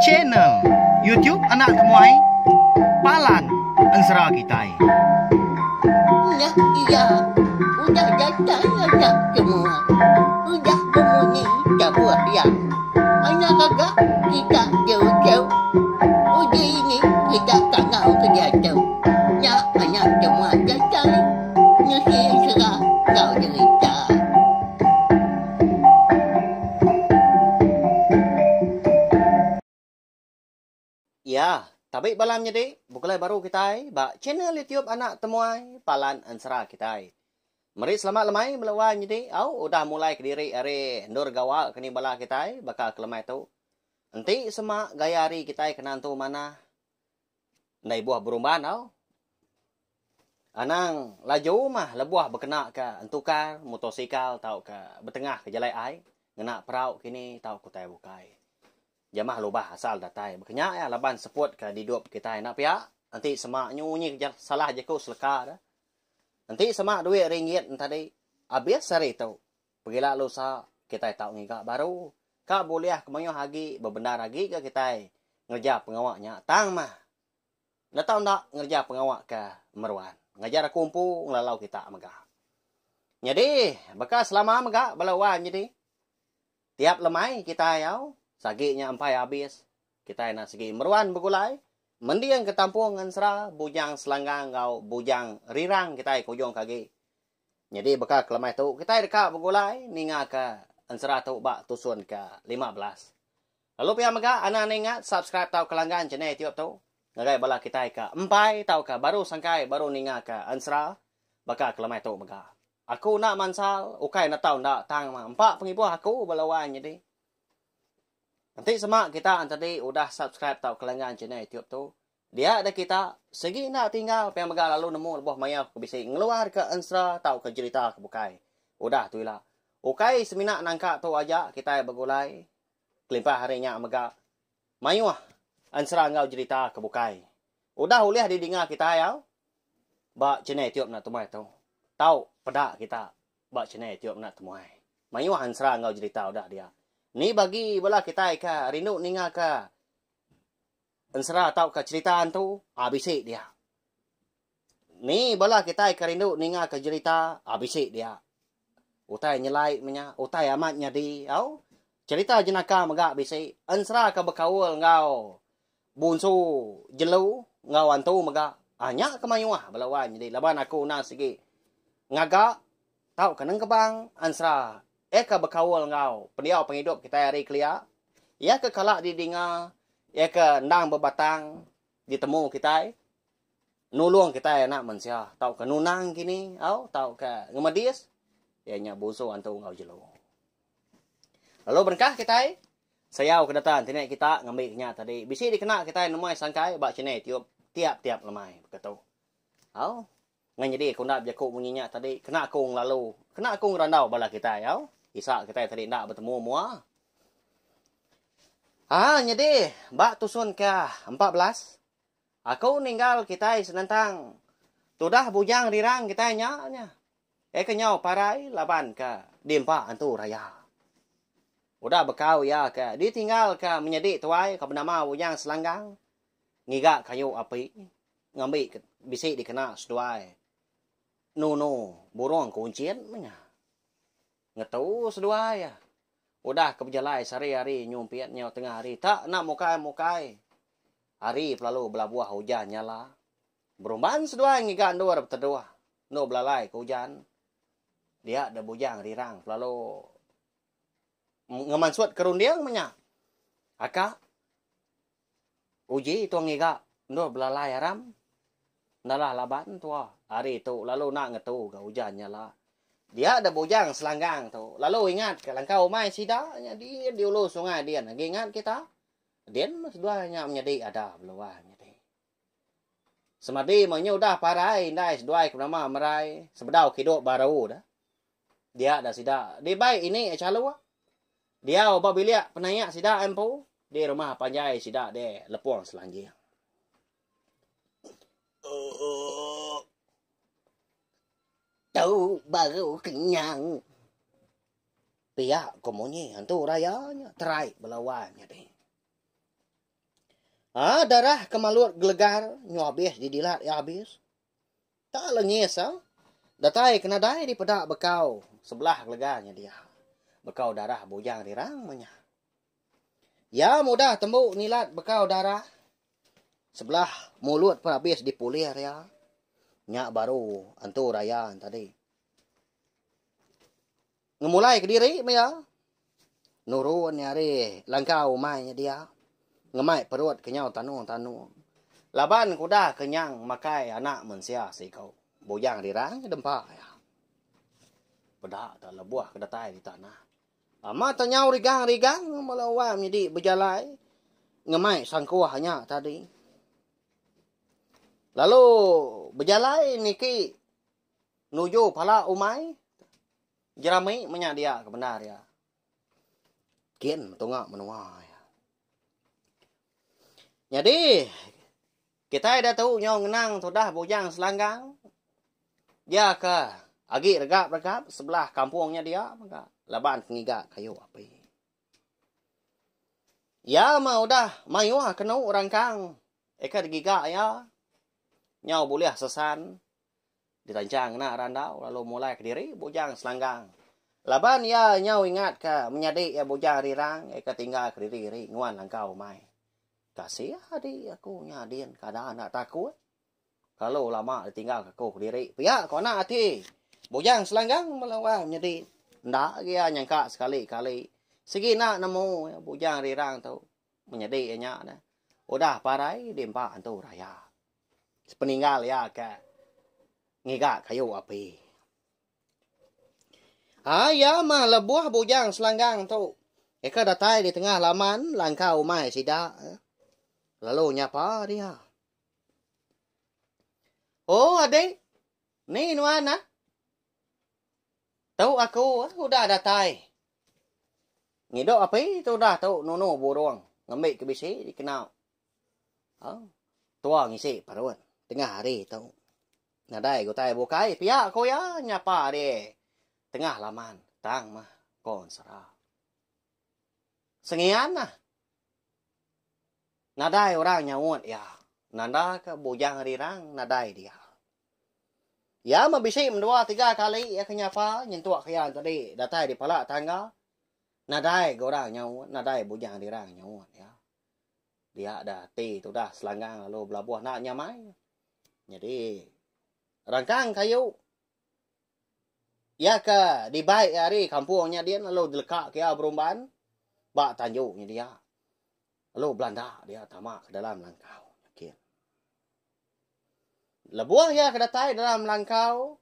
Channel YouTube Anak Temuai Palan Ensera Kitai. Nya iya udah datai anak semua. Udah bemunyi tabuh iya. Anak gaga kita jauh-jauh. Uji ini kita kangau ke diatu. Nya anak semua datai nusi ensera enggau jerita. Ya, tabi bala menyedi, begulai baru kitai ba channel YouTube Anak Temuai Palan Ensera kitai. Meri selamat lemai bala wai menyedi au udah mulai kediri ari endur gawa ke ni bala kitai baka ke lemai tu. Enti sema gaya hari kitai kena entu manah enda ibuh berumban au. Anang laju mah lebuh bekena ka entukar, motosikal tauka betengah ke jalai ai ngena perau kini tauka utai bukai. Jamah lubah asal datai baka nya iya laban seput ke didup kitai enda pia enti sema nyu nyi salah jaku seleka da. Enti sema duit ringgit entadi abis sehari tu pegila lusa kitai tau ngiga baru ka bulih ke mayuh agi bebendar agi ga kitai ngereja pengawa nya tang mah. Enda tau enda ngereja pengawa ke meruan. Ngajar aku empu ngelalau kita mega. Nyadi, baka selama mega bala wan nyadi. Tiap lemai kitai au, sagi nya empai abis, kitai enda segi meruan begulai, mending ke tampung ensera Bujang Selanggang enggau Bujang Rirang kitai ke ujung ke agi. Nyadi baka ke lemai tu, kitai deka begulai ninga ke ensera tu ba tusun ke 15. Lalu pia mega anang ningat subscribe tauka langgan channel YouTube tu ngagai bala kitai ka empai tauka baru sangkai baru ninga ka ensera baka ke lemai tu mega. Aku enda mansal ukai enda tau enda tang mah empa pengibuh aku bala wai nyadi. Enti sema kita entadi udah subscribe tauka langgan channel YouTube tu dia deh kita sigi enda tinggal pia mega lalu nemu lebuh maya ke bisi ngeluar ka ensera tauka jerita ke bukai udah tu ila. Ukai semina nangka tu aja kitai begulai Kelimpah ari nya mega mayuh ensera enggau jerita ke bukai udah ulih didinga kitai au ba channel YouTube enda temuai tu. Tau peda kita ba channel YouTube enda temuai. Mayuh ensera enggau jerita udah dia. Ni bagi bala kitai ke rindu ninga ke ensera tauka cherita antu ah bisi dia. Ni bala kitai ke rindu ninga ke jerita ah bisi dia. Utai nyelai menya, utai amat nyadi au. Cherita jenaka mega bisi, ensera ke bekaul enggau bunsu jelu enggau antu mega. Ah nya ke mayuh bala wai nyadi laban aku endang sigi ngaga tauka nengkebang ensera eh ke bekaul enggau pendiau pengidup kitai ari kelia. Iya ke kala didinga, iya ke endang bebatang ditemu kitai. Nulung kitai anak mensia tauka nunang kini au tauka ngemedis iya nya bunsu antu enggau jelu. Lalu berengkah kitai sayau ke data internet kita ngambi nya tadi bisi dikena kitai nemuai sangkai ba channel YouTube tiap-tiap lemai baka tu. Au ngan nyadi aku enda bejaku munyi nya tadi kena aku ngelalu kena aku ngerandau bala kitai au isa kitai tadi enda betemu mua. Aa nyadi ba tusun ke 14 Aku ninggal kitai senentang tudah bujang rirang kitai nya nya. Eh ke nyau parai laban ke diempa antu raya. Udah bekau iya ke ditinggal ke menyadi tuai ke benama Bujang Selanggang ngiga kayu api ngambi ke bisi dikena seduai nunu burung kuncit meh nya. Ngetu seduai iya. Udah ke bejalai sehari-hari nyumpit nyau tengah hari tak enda mukai-mukai. Hari pelalu belabuh ujan nyala. Berumban seduai ngiga endur beteduh endur belalai ke ujan. Dia deh Bujang Rirang pelalu ngemansut ke runding meh nya. Aka uji tua ngiga endur belalai aram. Ndalah laban tua hari tu lalu enda ngetu ga ujan nyala. Dia deh Bujang Selanggang tu lalu ingat ke langkau umai sida nya din di ulu sungai din agi ingat kita. Din meh seduai nya menyadi ada beluai menyadi. Semadi meh nya udah parai indai seduai ke benama Merai sebedau ke idup baru dah. Dia dah sida dibai ini chaluk. Diau ba bilik penayak sida empu di rumah panjai sida di Lepong Selanjing. Tu baru kenyang. Pia ko munyi antu raya nya terai bala wai nyadi. Ha darah ke malut gelegar nyu abis didilat iya abis. Tak lengis ha. Datai ke nadai dipeda bekau sebelah gelegar nya dia. Bekau darah bujang rirang meh nya. Iya mudah tembu nilat bekau darah sebelah mulut pun abis dipulir iya. Nya baru antu raya tadi. Ngemulai kediri meh iya. Nurun iya ari langkau umai nya dia. Ngemai perut ke nyau tanung-tanung. Laban ke udah kenyang makai anak mensia siku. Bujang rirang dempa iya. Peda tak lebuh ke datai di tanah. Amat tak nyau rigang-rigang bala wang nyadi bejalai ngemai sangkuh nya tadi. Lalu bejalai niki Nuju pala umai jerami menya dia ke bendar iya. Kin tunga menua iya. Nyadi kitai diatu nyau ngenang tudah Bujang Selanggang dia ke agi regap-regap sebelah kampung nya dia mega laban ke ngiga kayu api. Iya mah udah mayuh kenu rangkang eka digiga iya nyau bulih sesan Ditanchang ngena randau lalu mulai kediri Bujang Selanggang. Laban iya nyau ingat ka menyadi iya Bujang Rirang iya ke tinggal kediri ri nguan langkau umai. Kasih adi aku nya din kada enda takut. Kelalu lama ditinggal ka aku kediri pia ko anak ati Bujang Selanggang bala wang menyadi. Enda agi iya nyangka sekali kali sigi enda nemu iya Bujang Rirang tu menyadi iya nya ne udah parai diempa antu raya. Sepeninggal iya ke ngiga kayu api. Ha iya mah lebuh bujang selanggang tu eka datai di tengah laman langkau umai sida lalu nyapa dia. Oh adik, ni nuan ah. Tu aku udah datai. Ngidup api tu udah tu nunu burung ngambi ke bisi dikena Tua ngisi perut tengah hari tu. Nadai utai bukai pia ku iya nyapa ari tengah laman tang mah ko ensera. Sengian nah. Nadai orang nyaut iya nanda ka Bujang Rirang nadai dia. Iya mah bisi mendua tiga kali iya ke nyapa nyentuk ke iya tadi datai di pala tangga nadai ga orang nyaut nadai Bujang Rirang nyaut iya. Dia dah ati tudah selanggang lalu belabuh enda nyamai. Nyadi rangkang kayu iya ke dibai iya ari kampung nya din lalu dileka ke iya berumban ba tanju nya dia. Lalu belanda dia tama ke dalam langkau nya. Lebuh iya ke datai dalam langkau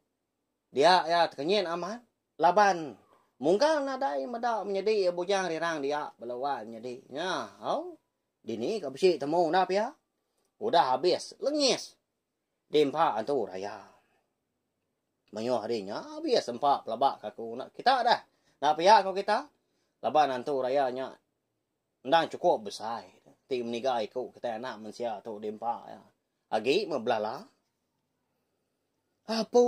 dia iya tekenyit amat laban mungkal nadai meda menyedi bujang rirang dia bala wai menyedi nya au dini ka bisi temu enda pia udah abis lengis diempa antu raya. Mayuh ari nya abis empa pelaba ka aku enda kita dah enda pia ko kita laban antu raya nya endang chukup besai ti meniga iku kitai anak mensia tu diempa iya agi meh belala. Apu.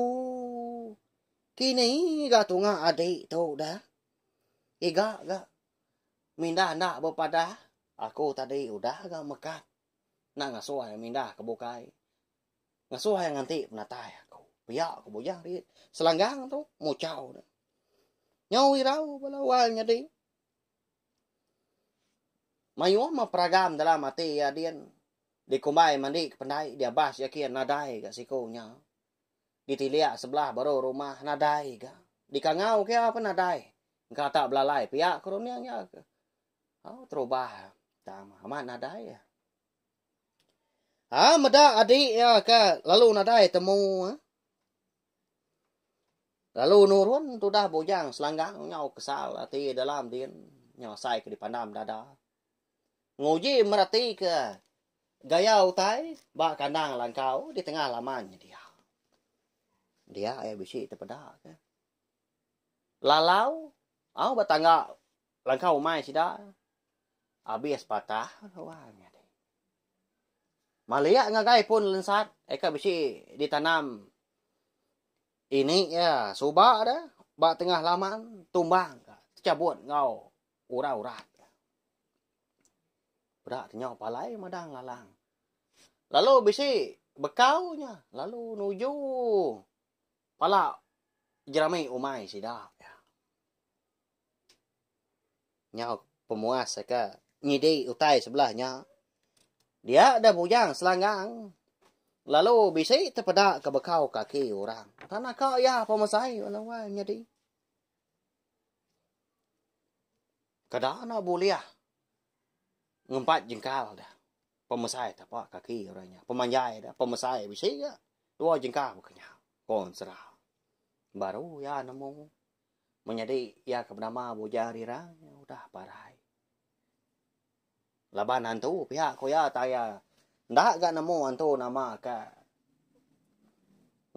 Kini ga tunga adik tu dah. Iga ga. Mindah enda bepadah. Aku tadi udah ga mekat. Enda ngasuh iya mindah ke bukai. Ngasuh iya nganti penatai aku. Pia ku bujang ri selanggang tu muchau ne. Nyau irau bala wai nyadi. Mayuh meh peragam dalam ati iya din. Dikumbai mandi ke pendai diabas iya kin nadai ga siku nya. Ditilik sebelah baru rumah nadai ga. Dikangau ke iya pun nadai. Engka tak belalai pia ke runding iya ke. Au terubah tang amat nadai iya. Ha meda adik iya ke lalu nadai temu. Lalu nurun tudah bujang selanggang nyau kesal ati dalam din nyau asai ke dipandam dada. Nguji meratika gaya utai ba kandang langkau di tengah laman nya dia. Dia iya bisi tepeda ke. Lalau au ba tangga langkau umai sida abis patah wang nya deh. Malik ngagai pun lensat eka bisi ditanam ini iya suba deh ba tengah laman tumbang ka techabut enggau urat-urat. Peda te nyau palai madang lalang. Lalu bisi bekau nya lalu nuju pala jerami umai sida. Nyau pemuas ke nyidi utai sebelah nya. Dia da bujang selanggang lalu bisi tepeda ke bekau kaki orang. Tak naka iya pemesai bala wai nyadi. Kada enda bulih ngempat jengkal da pemesai tapa kaki orang nya. Pemanjai da pemesai bisi ga dua jengkal baka nya. Ko ensera. Baru iya nemu menyadi iya ke benama Bujang Rirang nya udah parai. Laban antu pia ku iya tai iya enda ga nemu antu nama ke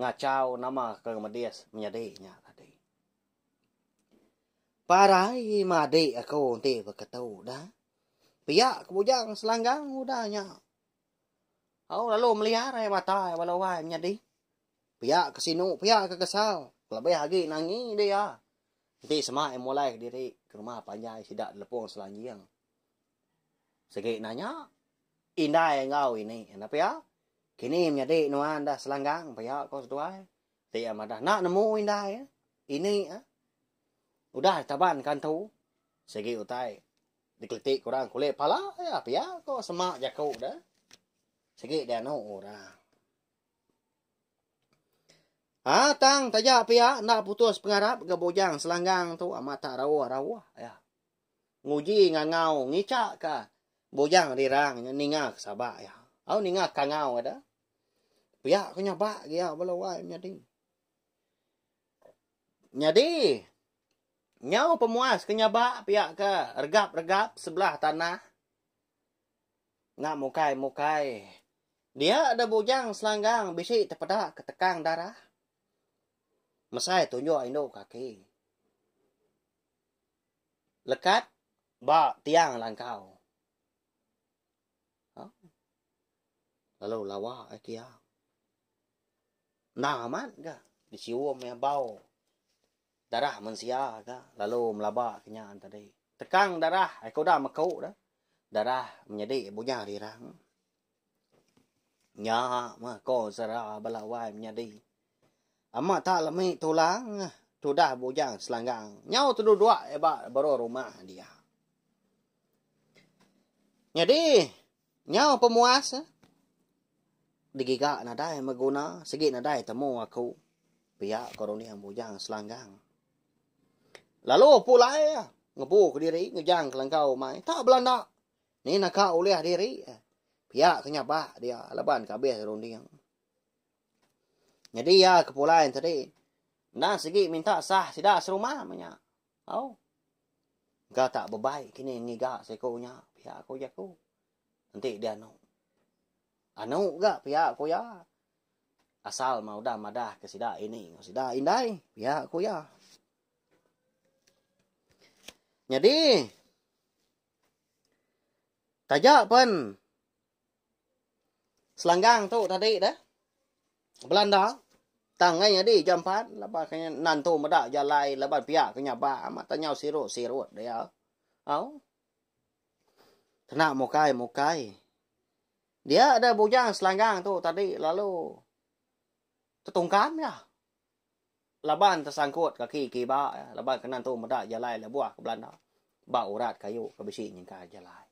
ngachau nama ke ngemedis menyadi nya tadi. Parai madik aku enti beketu dah. Pia ke bujang selanggang udah nya. Au lalu meliar ai mata bala wai menyadi. Pia ke sinu pia ke kesal kelebih agi nangi dia. Enti sema iya mulai kediri ke rumah panjai sida Lepong Selanjing. Sigi nanya indai enggau ini enda pia. Kini menyadi nuan dah selanggang pia ko seduai. Ti iya madah enda nemu indai ini udah ditaban ka antu sigi utai dikelitik orang kulit pala iya pia ko sema jaku de sigi dianu orang. Haa tang taja pia enda putus pengarap ga bujang selanggang tu amat tak rauh rauh iya. Nguji ngangau ngicha ka bujang rirang nya ninga ke sabak iya. Au ninga kangau ada. Pia ku nyabak gia bala wai menyadi. Nyadi nyau pemuas ke nyabak pia ke regap-regap sebelah tanah enda mukai-mukai. Dia da bujang selanggang bisi tepeda ke tekang darah. Mesai tunjuk indu kaki. Lekat ba tiang langkau. Lalu lawa ai kia. Endang amat ga disium iya bau darah mensia ga lalu melaba ke nya tadi. Tekang darah ai ke udah meku dah. Darah menyadi bujang rirang. Nya meh ko sera bala wai menyadi. Amat tak lemi tulang tudah bujang selanggang. Nyau teduduk iya ba baruh rumah dia. Nyadi nyau pemuas digiga nadai meguna sigi nadai temu aku pia ko runding bujang selanggang. Lalu pulai ngebu kediri ngejang kelengkau umai tak belanda. Ni naka ulih diri pia ke nyabak dia laban ke abis runding. Nyadi iya ke pulai tadi endang sigi minta sah sida serumah meh nya. Au. Engka tak bebai kini ngiga siku nya pia ku jaku. Enti dia anu. Anu ga pia ku iya. Asal mah udah madah ke sida ini enggau sida indai pia ku iya. Nyadi Taja pen selanggang tu tadi deh belanda tang ngai nyadi jampat laban ke nantu meda jalai laban pia ke nyabak amat tanyau sirut sirut dia au kena mukai mukai dia da bujang selanggang tu tadi lalu tetungkam iya Laban tesangkut kaki kiba iya laban ke nentu meda jalai lebuh ke belanda ba urat kayu ke bisi nyengkai jalai.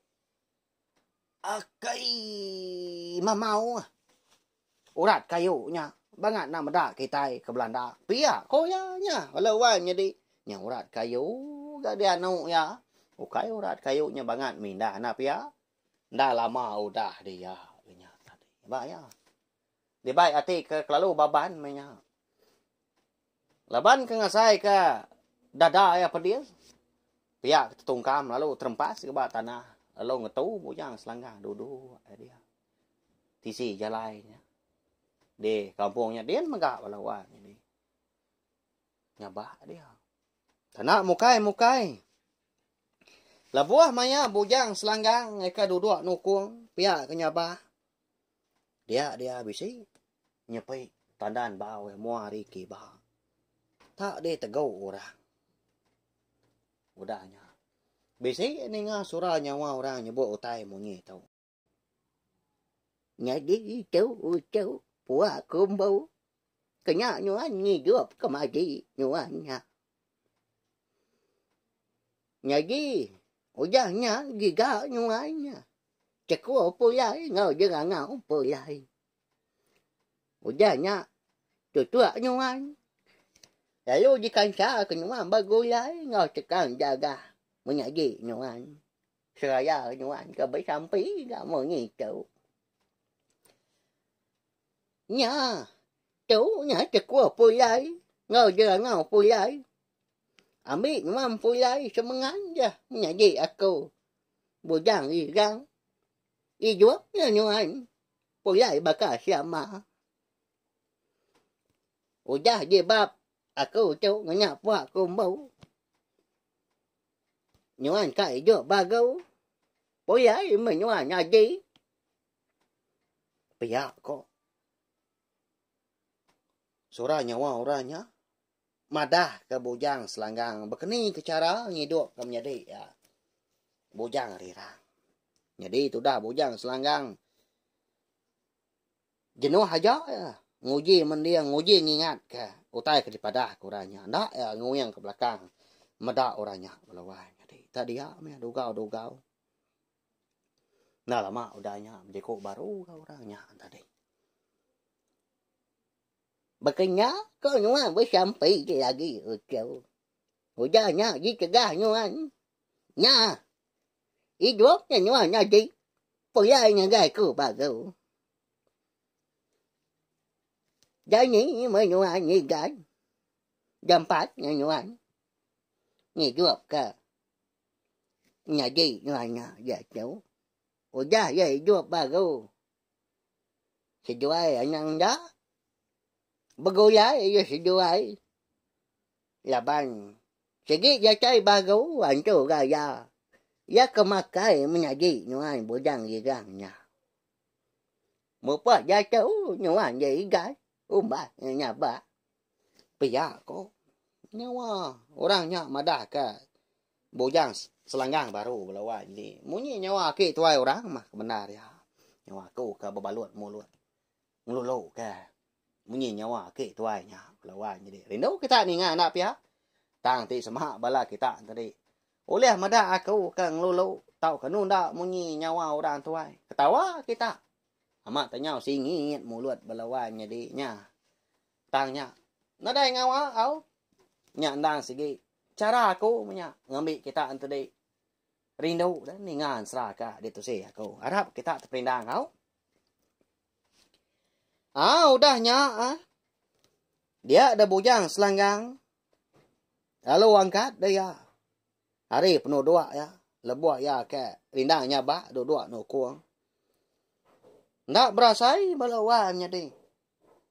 Akai mamau urat kayu nya bangat enda meda kitai ke belanda pia ko iya nya bala wai menyadi nya urat kayu ga dianu iya ukai urat kayu nya bangat mindah enda pia enda lama udah dia nya tadi ba iya. Dibai ati ke kelalu baban meh nya. Laban ke ngasai ke dada iya pedis, pia ke tetungkam lalu terempas ke ba tanah lalu ngetu bujang selanggang duduk dia. Tisi jalai nya. Di kampung nya din mega bala wang nyadi. Nyabak dia. Kena mukai-mukai. Lebuh maya bujang selanggang eka duduk nukung pia ke nyabak. Dia dia bisi nyepi tandan bau iya mua ari kiba. Tak ditegu orang. Udah nya. Bisi ninga sura nyawa orang nyebut utai munyi tu. Nyadi tu uchu pua kumbu kena nuan ngidup ke madi nuan nya. Nyadi udah nya giga nuan nya chekuh pulai enggau jerangau pulai. Udah nya tutuk nuan lalu dikansa ke nuan begulai enggau tekang jaga menyadi nuan seraya nuan ke besampi ga munyi tu. Nya tu nya tekuh pulai enggau jerangau pulai. Ambi nuan pulai semengan ja menyadi aku bujang igang idup nya nuan. Pulai baka selama. Udah jibab aku tu ngena puak kumbu. Nyuan ka idup baru. Pulai meh nyuan agi. Pia ko. Sura nyawa orang nya madah ke Bujang Selanggang bekeni ke chara ngidup ke menyadi iya. Bujang Rirang. Nyadi tudah Bujang Selanggang jenuh aja iya nguji mending nguji ngingat ke utai ke dipadah ke orang nya. Enda iya nguing ke belakang meda orang nya bala wai nyadi. Tak dia meh dugau-dugau. Enda lama udah nya bejaku baru ga orang nya tadi. Baka nya ko nuan besampi ke agi uchu. Udah nya ditegah nuan. Nya. Idup nya nuan agi pulai ngagai ku baru. Dani meh nuan ngigan. Jampat nya nuan ngidup ka nyadi nuan nya diatu. Udah iya idup baru. Seduai anang enda begulai iya seduai laban sigi datai baru antu raya iya ke makai menyadi nuan bujang igang nya. Mupah diatu nuan iya igat umbas iya nyabak. Pia ko nyawa orang nya madah ka bujang selanggang baru bala wai jadi munyi nyawa aki tuai orang mah ke bendar iya. Nyawa aku ke bebalut mulut ngelulu ke munyi nyawa aki tuai nya bala wai jadi rindu kita ninga enda pia tang ti sema bala kita tadi ulih meda aku ke ngelulu tauka nunda munyi nyawa orang tuai ketawa kita amat te nyau singit mulut bala wai nyadi nya tang nya nadai ngawa au nya endang sigi Chara aku menya ngambi kita entedi rindu dan ninga ensera ka ditusi aku. Arap kita teperindang au. Ah udah nya ah. Dia da bujang selanggang lalu angkat da iya. Hari penuduk iya lebuh iya ke rindang nyabak duduk nukung. Enda berasai bala wang nyadi.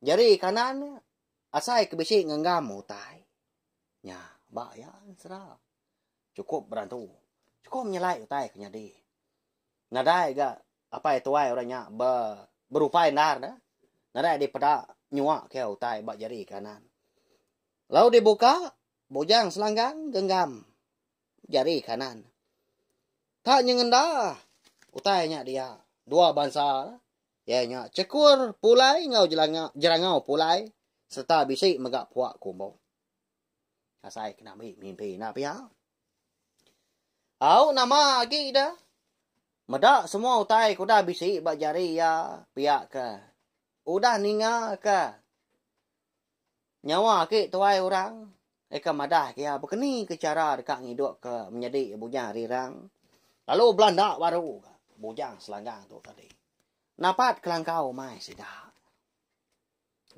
Jari kanan asai ke bisi ngenggam utai. Nya ba iya ensera. Chukup berantu. Chukup nyelai utai ke nyadi. Nadai ga apai tuai orang nya be berupai endar ne. Nadai dipeda nyua ke utai ba jari kanan. Lalu dibuka Bujang Selanggang genggam jari kanan. Tak nyengenda utai nya dia. Dua bansa iya nya Chekur Pulai enggau Jerangau Pulai sereta bisi mega puak kumbu. Asai kena ambi mimpi enda pia. Au nama agi da. Meda semua utai ke udah bisi ba jari iya pia ke udah ninga ke nyawa agi tuai orang eka madah ke iya bekeni ke chara deka ngidup ke menyadi Bujang Rirang lalu belanda baru Bujang Selanggang tu tadi. Napat kelangkau mai sida.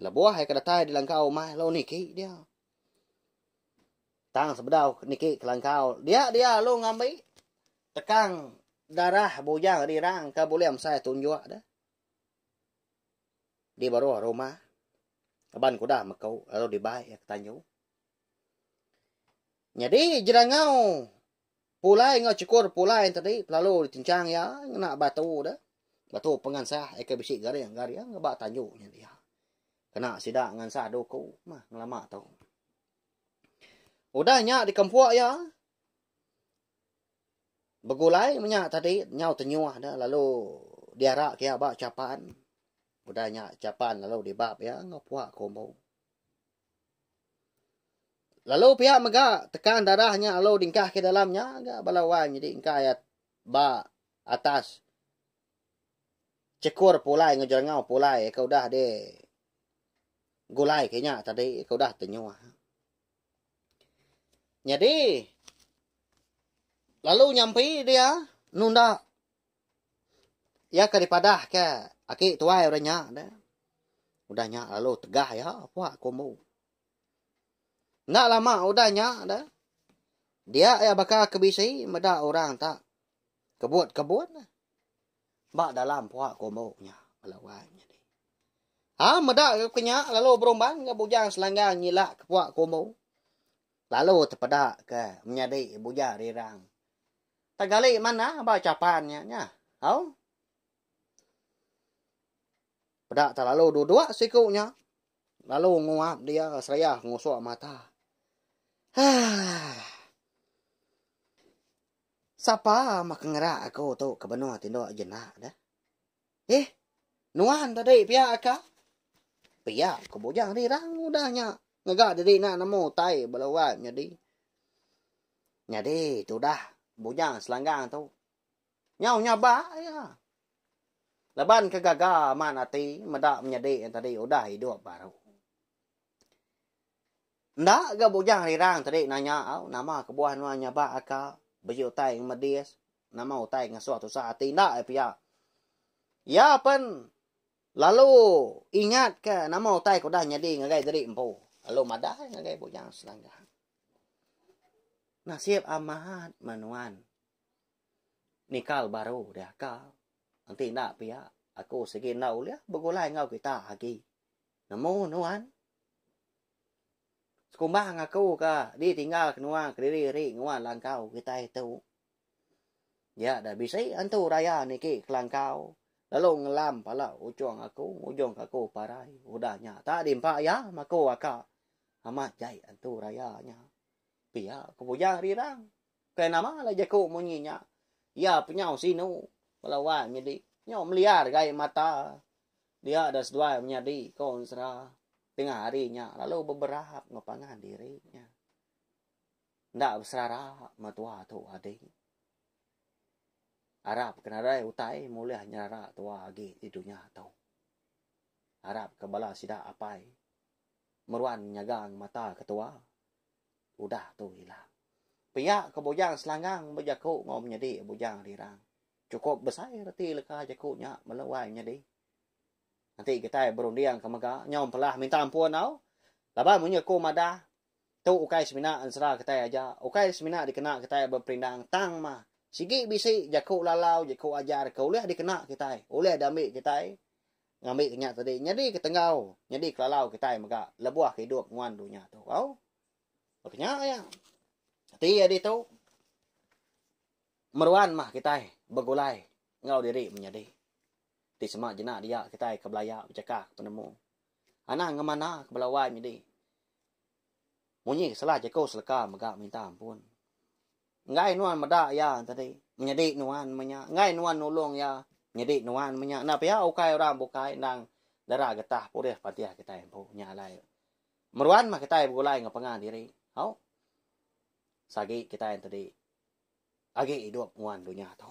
Lebuh iya ke datai di langkau umai lalu niki dia. Tang sebedau niki ke langkau dia dia lalu ngambi tekang darah bujang rirang ke bulih mesai tunjuk deh. Di baruh rumah laban ke udah meku lalu dibai iya ke tanju. Nyadi jerangau Pulai enggau chukur pulai tadi pelalu ditenchang iya ngena batu deh. Batu pengansah ika bisi garing-garing ba tanju nya dia. Kena sida ngansah duku mah ngelama tu. Udah nya dikempuk iya. Begulai menya tadi nyau tenyuh da lalu diarak iya ba chapan. Udah nya chapan lalu dibap iya enggau pua kumbu. Lalu pia mega tekan darah nya lalu dingkah ke dalam nya ga bala wai nyadi engka iya ba atas chekur pulai enggau jerangau pulai ke udah di gulai ke nya tadi ke udah tenyuh. Nyadi lalu nyampi dia nunda iya ke dipadah ke aki tuai orang nya deh. Udah nya lalu tegah iya puak kumbu. Enda lama udah nya deh, dia iya baka ke bisi meda orang tak kebut-kebut ba dalam puak kumbu nya bala wai nyadi. Ha meda ke nya lalu berumban ga Bujang Selanggang nyilak ke puak kumbu lalu tepeda ke menyadi Bujang Rirang. Tegali manah ba chapan nya nya. Au. Peda tak lalu duduk siku nya. Lalu nguap dia seraya ngusuk mata. Haa. Sapa mah ke ngerak aku tu ke benung tinduk jenak deh. Eh, nuan tadi pia ka? Pia ku Bujang Rirang udah nya ngaga diri enda nemu utai bala wai nyadi. Nyadi tudah Bujang Selanggang tu Nyau nyabak iya. Laban ke gaga amat ati meda menyadi iya tadi udah idup baru. Enda ga Bujang Rirang tadi nanya au nama kebuah nuan nyabak aka bisi utai ngemedis nama utai ngasuh tusah ati enda iya pia. Iya pen lalu ingat ke nama utai ke udah nyadi ngagai diri empu lalu madah ngagai Bujang Selanggang. Nasib amat meh nuan. Nikal baru deh aka. Enti enda pia, aku sigi enda ulih begulai enggau kita agi. Nemu nuan. Sekumbang aku ka ditinggal ke nuan kediri ri nguan langkau kitai tu. Dia dah bisi antu raya niki ke langkau lalu ngelam pala uchung aku ngujung ke aku parai. Udah nya tak diempa iya maku aka. Amat jai antu raya nya. Pia ku Bujang Rirang. Kai nama alai jaku munyi nya. Iya penyau sinu bala wai menyadi. Nyau meliar ga ai mata dia da seduai menyadi ko ensera tengah hari nya lalu beberap enggau pangan diri nya. Enda beserara mentua tu adi. Arap ke nadai utai mulih nyerara tua agi di dunya tu. Arap ke bala sida apai meruan nyaga ngemata ke tua. Udah tu ila. Pia ke Bujang Selanggang bejaku enggau menyadi Bujang Rirang. Chukup besai reti leka jaku nya melu ai menyadi. Enti kitai berunding ke mega nyau empelah minta ampun au. Laban munyi aku madah tu ukai semina ensera kitai aja, ukai semina dikena kitai beperindang tang mah sigi bisi jaku lalau jaku ajar ke ulih dikena kitai, ulih diambi kitai ngambi ke nya tadi nyadi ke tenggau nyadi kelalau kitai mega lebuh ke idup nguan dunya tu au. Baka nya iya. Ati iya ditu meruan mah kitai begulai enggau diri menyadi. Ti sema jena dia kitai ke belaya bechakah ke penemu. Anang ngemana ke bala wai menyadi. Munyi ke salah jaku seleka mega minta ampun. Enggai nuan meda iya tadi menyadi nuan menya. Enggai nuan nulung iya menyadi nuan menya. Enda pia ukai orang bukai endang dara getah purih patih kitai empu nya alai. Meruan mah kitai begulai enggau pangan diri. Au. Sagi kitai tadi agi idup nguan dunya tu.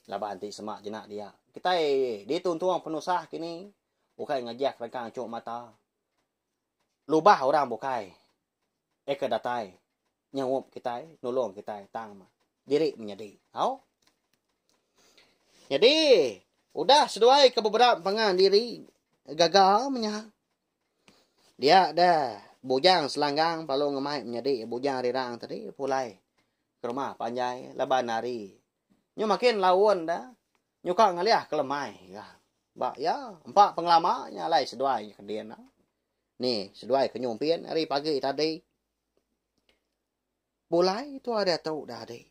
Laban ti sema jena dia. Kitai dituntung penusah kini ukai ngajih kelengkang chuk mata. Lubah orang bukai eka datai nyaup kitai nulung kitai tang diri menyadi. Au. Nyadi udah seduai ke beberap pangan diri gaga menya. Dia deh Bujang Selanggang lalu ngemai menyadi Bujang Rirang tadi pulai ke rumah panjai laban hari nyu makin laun da nyuka ngalih ke lemai ga. Ba iya empa pengelama nya alai seduai nya kedin. Ni seduai ke nyumpin hari pagi tadi. Pulai tua diatu dah adi.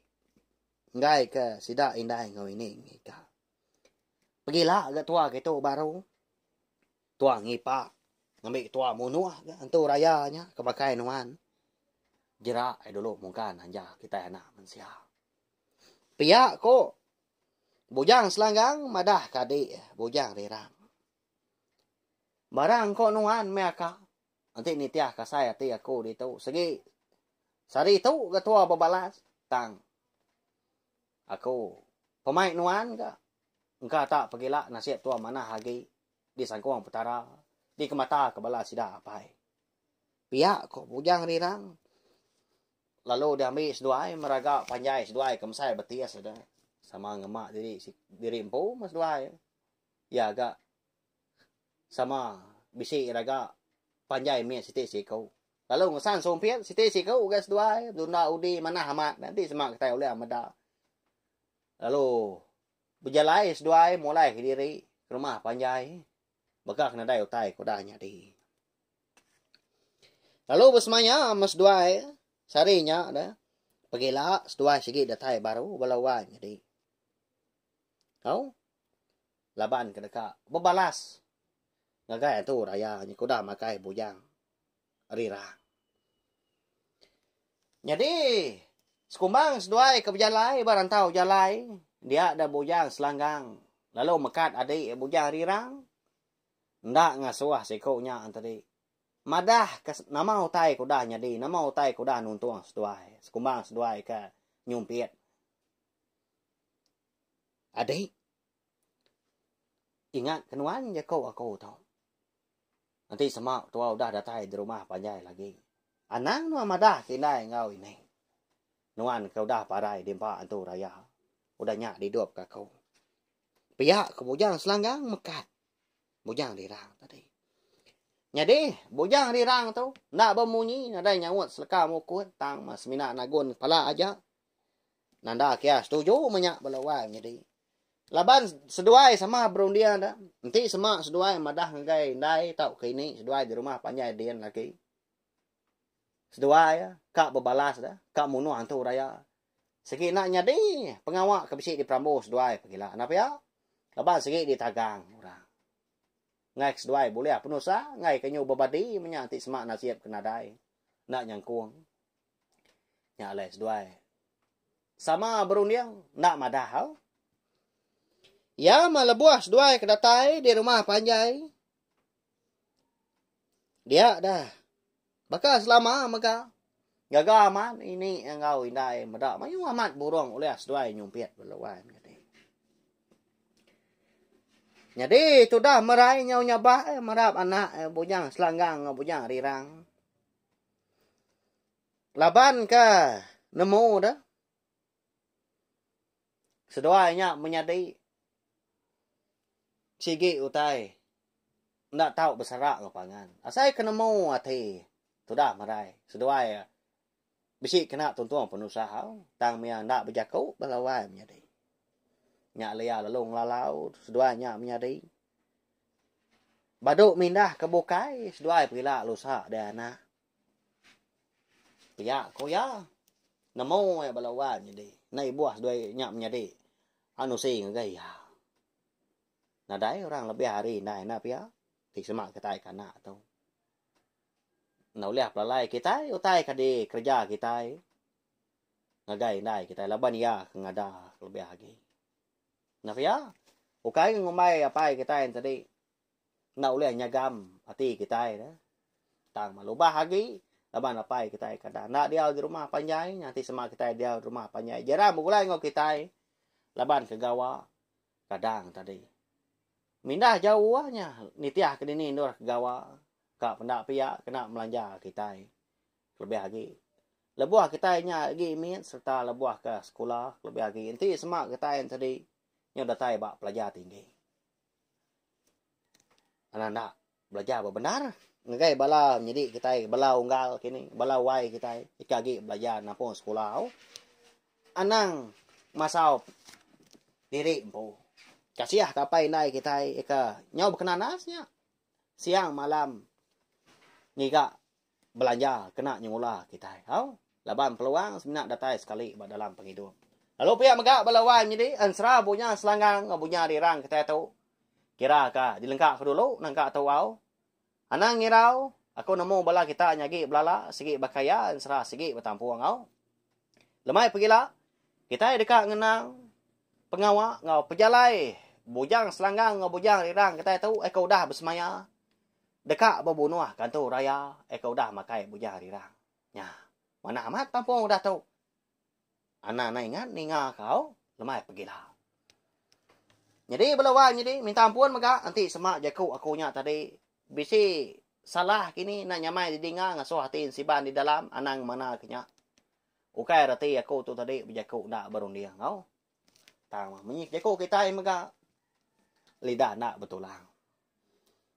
Enggai ke sida indai enggau ini ngiga. Pegila ga tua kitu baru. Tua ngipa ngambi tua munuh ga antu raya nya ke makai nuan. Jera ai dulu mungkan anja kitai anak mensia. Pia ko Bujang Selanggang madah ka adik Bujang Rirang. Barang ko nuan meh aka enti nitih ka asai ati aku ditu sigi sehari tu ga tua bebalas tang aku pemai nuan ga engka ta pegila nasib tua manah agi disangkung Petara dikemata ka bala sida apai. Pia ko Bujang Rirang lalu diambi seduai meraga panjai seduai ke mesai betis ida sama ngema diri diri empu meh seduai. Iya ga sama bisi raga panjai mit siti siku. Lalu ngesan sumpit siti siku ga seduai betunda udi manah amat enti sema kitai ulih meda. Lalu bejalai seduai mulai kediri ke rumah panjai baka ke nadai utai ke udah nyadi. Lalu besemaya meh seduai sehari nya deh pegila seduai sigi datai baru bala wai nyadi. Au laban ke deka bebalas ngagai antu raya nya ke udah makai bujang rirang. Nyadi sekumbang seduai ke bejalai ba rantau jalai dia da bujang selanggang lalu mekat adi bujang rirang Enda ngasuh siku nya entadi. Madah ke nama utai ke udah nyadi, nama utai ke udah nuntung seduai, sekumbang seduai ke nyumpit. Adik, ingat ke nuan jaku aku tu. Enti sema tua udah datai di rumah panjai lagi. Anang nuan madah ke indai enggau ini. Nuan ke udah parai diempa antu raya. Udah nya didup ke aku. Pia ke Bujang Selanggang mekat Bujang Rirang tadi. Nyadi, Bujang Rirang tu enda bemunyi nadai nyaut seleka mukut tang meh semina nagun kepala aja. Nanda ke iya setuju meh nya bala wai nyadi. Laban seduai sama berunding da, enti sema seduai madah ngagai indai tauka ini seduai di rumah panjai din lagi. Seduai ka bebalas da, ka munuh antu raya. Sigi enda nyadi pengawa ke bisi diperambu seduai pegila enda pia laban sigi ditagang orang. Enggai ke seduai bulih penusah enggai ke nyu bebadi menya enti sema nasib ke nadai enda nyangkung. Nya alai seduai sama berunding enda madah au. Iya mah lebuh seduai ke datai di rumah panjai dia dah. Baka selama mega, gaga amat ini enggau indai meda mayuh amat burung ulih seduai nyumpit beluai menyadi. Nyadi tudah merai nyau nyabak eh merap anak eh bujang selanggang enggau bujang rirang. Laban ke nemu deh seduai nya menyadi sigi utai enda tau beserak enggau pangan. Asai ke nemu ati tudah merai seduai bisi kena tuntung penusah au tang mia enda bejaku bala wai menyadi. Nya lia lalu ngelalau seduai nya menyadi. Badu mindah ke bukai seduai pegila lusa deh anak. Pia ku iya nemu iya bala wai menyadi. Enda ibuh seduai nya menyadi anusi ngagai iya. Nadai orang lebih ari indai enda pia ti sema kitai ke anak tu. Enda ulih pelalai kitai utai ke dikereja kitai ngagai indai kitai laban iya ke ngada lebih agi. Enda pia? Ukai ngumbai apai kitai enti enda ulih nyagam ati kitai ne. Tang lubah agi laban apai kitai kada enda diau di rumah panjai nya ti sema kitai diau di rumah panjai jarang begulai enggau kitai laban ke gawa. Kadang tadi. Mindah jauh nya nitih ke dini endur ke gawa ka penda pia kena melanja kitai kelebih agi. Lebuh kitai nya agi mit sereta lebuh ke sekula kelebih agi enti sema kitai tadi nyau datai ba pelajar tinggi. Anak enda belajar bebendar ngagai bala menyadi kitai bala unggal kini bala wai kitai ika agi belajar nampung sekula au. Anang masau diri empu. Kasih ka apai indai kitai ika nyau bekenanas nya siang malam ngiga belanja kena nyengula kitai au laban peluang semina datai sekali ba dalam pengidup. Lalu pia mega bala wai menyedi ensera bunya selanggang enggau bunya rirang kitai tu kira ka dilengka ka dulu nangka tu au. Anang ngirau aku nemu bala kita nya agi belala sigi baka iya ensera sigi betampung au. Lemai pegila. Kitai deka ngenang pengawa enggau pejalai Bujang Selanggang enggau Bujang Rirang kitai tu eka udah besemaya deka bebunuh Kantu Raya eka udah makai Bujang Rirang. Nya. Manah amat tampung udah tu. Anang enda ingat ninga kau lemai pegila. Nyadi bala wai nyadi minta ampun mega enti sema jaku aku nya tadi bisi salah kini enda nyamai didinga ngasuh ati ensiban di dalam anang ngemana ke nya. Ukai reti aku tu tadi bejaku enda berunding au. Tang munyi jaku kitai mega lidah enda betulang.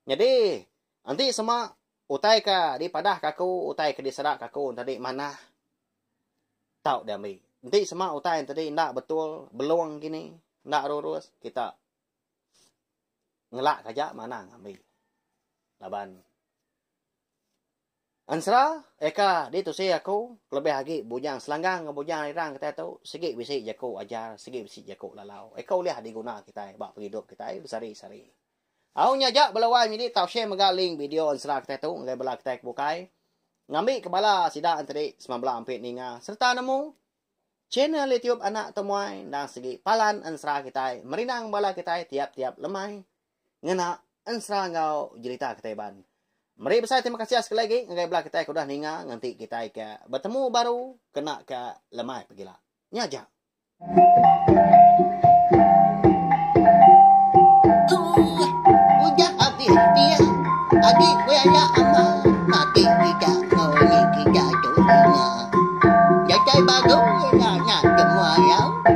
Nyadi enti sema utai ke dipadah ke aku utai ke disera ke aku tadi manah tau diambi. Enti sema utai tadi enda betul belung kini enda rurus kita ngelak aja manah ngambi. Laban ensera eka ditusi aku kelebih agi bujang selanggang enggau bujang rirang kitai tu sigi bisi jaku ajar sigi bisi jaku lalau. Eka ulih diguna kitai ba pengidup kitai besehari-sehari. Au nya aja bala wai nyadi tau share mega link video ensera kitai tu ngagai bala kitai ke bukai ngambi ke bala sida entedi semabela ampit ninga sereta nemu channel youtube anak temuai endang sigi palan ensera kitai merindang bala kitai tiap-tiap lemai ngena ensera enggau jerita kitai Iban. Meri besai terima kasih sekali agi ngagai bala kitai ke udah ninga nganti kitai ke betemu baru kena ke lemai pegila. Nya aja. Udah abis pia agi beraya ama agi giga enggau ngi giga tu ninga. Datai baru ila nya temuai au.